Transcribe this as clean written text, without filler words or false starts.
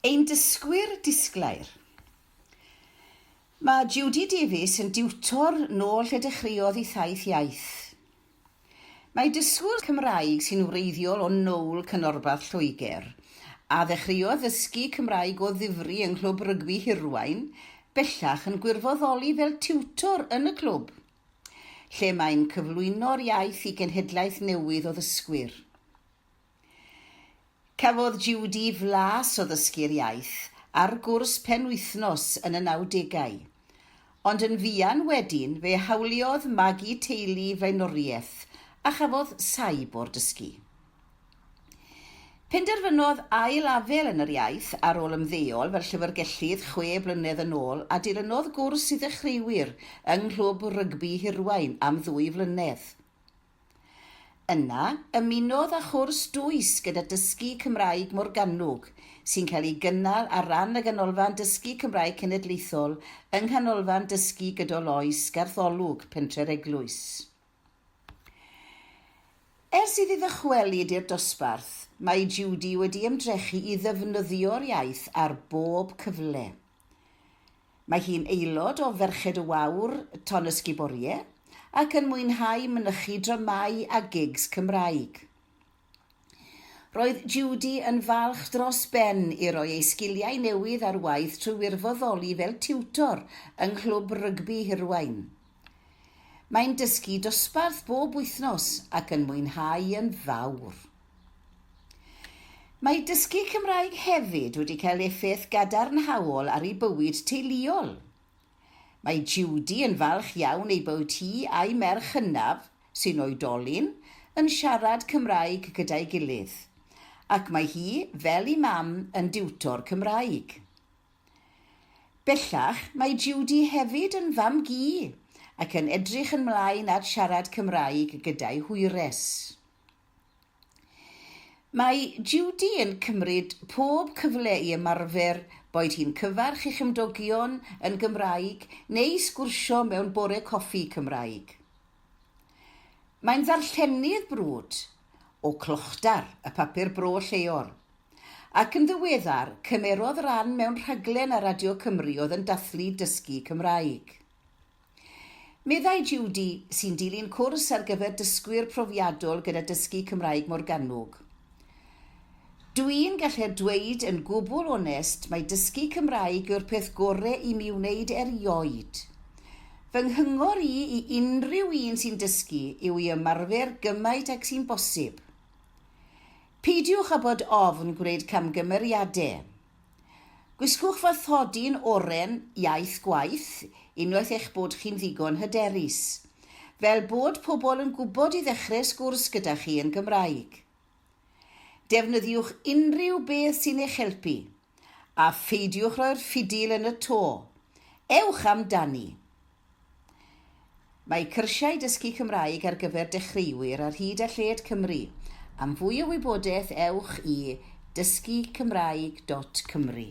Ein dysgwyr disglair. Mae Judy Davies yn diwtor nôl lle dechreuodd ei thaith iaith. Mae dysgwr Cymraeg sy'n wreiddiol o Knoll, Canolbarth Lloegr, a ddechreuodd ddysgu Cymraeg o ddifri yng Nghlwb Rygbi Hirwaun, bellach yn gwirfoddoli fel tiwtor yn y clwb, lle mae'n cyflwyno'r iaith i genhedlaeth newydd o ddysgwyr. Cafodd Judy flas o ddysgu'r iaith ar gwrs penwythnos yn y nawdegau, ond yn fuan wedyn fe hawliodd magu teulu flaenoriaeth a chafodd saib o'r dysgu. Penderfynodd ail-afael yn yr iaith ar ôl ymddeol fel llyfrgellydd chwe blynedd yn ôl a dilynodd gwrs i ddechreuwyr yng Nghlwb Rygbi Hirwaun am ddwy flynedd. Yna, ymunodd â chwrs dwys gyda Dysgu Cymraeg Morgannwg, sy'n cael ei gynnal ar ran y Ganolfan Dysgu Cymraeg Cenedlaethol yng Nghanolfan Dysgu Gydol Oes Garth Olwg, Pentre'r Eglwys. Ers iddi ddychwelyd i'r dosbarth, mae Judy wedi ymdrechu i ddefnyddio'r iaith ar bob cyfle. Mae hi'n aelod o Ferched y Wawr Tonysguborie ac yn mwynhau mynychu dramâu a gigs Cymraeg. Roedd Judy yn falch dros ben i roi ei sgiliau newydd ar waith trwy wirfoddoli fel tiwtor yng Nghlwb Rygbi Hirwaun. Mae'n dysgu dosbarth bob wythnos ac yn mwynhau yn fawr. Mae dysgu Cymraeg hefyd wedi cael effaith gadarnhaol ar ei bywyd teuluol. Mae Judy yn falch iawn ei bod hi a'i merch hynaf, sy'n oedolyn, yn siarad Cymraeg gyda'i gilydd, ac mae hi, fel ei mam, yn diwtor Cymraeg. Bellach, mae Judy hefyd yn fam-gu ac yn edrych yn mlaen at siarad Cymraeg gyda'i hwyres. Mae Judy yn cymryd pob cyfle i ymarfer, boed hi'n cyfarch ei chymdogion yn Gymraeg neu sgwrsio mewn bore coffi Cymraeg. Mae'n ddarllenydd brwd o Clochdar, y papur bro lleol, ac yn ddiweddar cymerodd ran mewn rhaglen ar Radio Cymru oedd yn dathlu dysgu Cymraeg. Meddai Judy, sy'n dilyn cwrs ar gyfer dysgwyr profiadol gyda Dysgu Cymraeg Morgannwg, Dw i'n gallu dweud yn gwbl onest mai dysgu Cymraeg yw'r peth gore i mi wneud erioed. Fy nghyngor i i unrhyw un sy'n dysgu yw i ymarfer gymaint ag sy'n bosib. Peidiwch â bod ofn gwneud camgymeriadau. Gwisgwch fathodyn oren iaith gwaith unwaith eich bod chi'n ddigon hyderus, fel bod pobl yn gwybod i ddechrau sgwrs gyda chi yn Gymraeg. Defnyddiwch unrhyw beth sy'n eich helpu, a pheidiwch rhoi'r ffidil yn y to. Ewch amdani! Mae cyrsiau dysgu Cymraeg ar gyfer dechreuwyr ar hyd a lled Cymru. Am fwy o wybodaeth ewch i dysgucymraeg.cymru.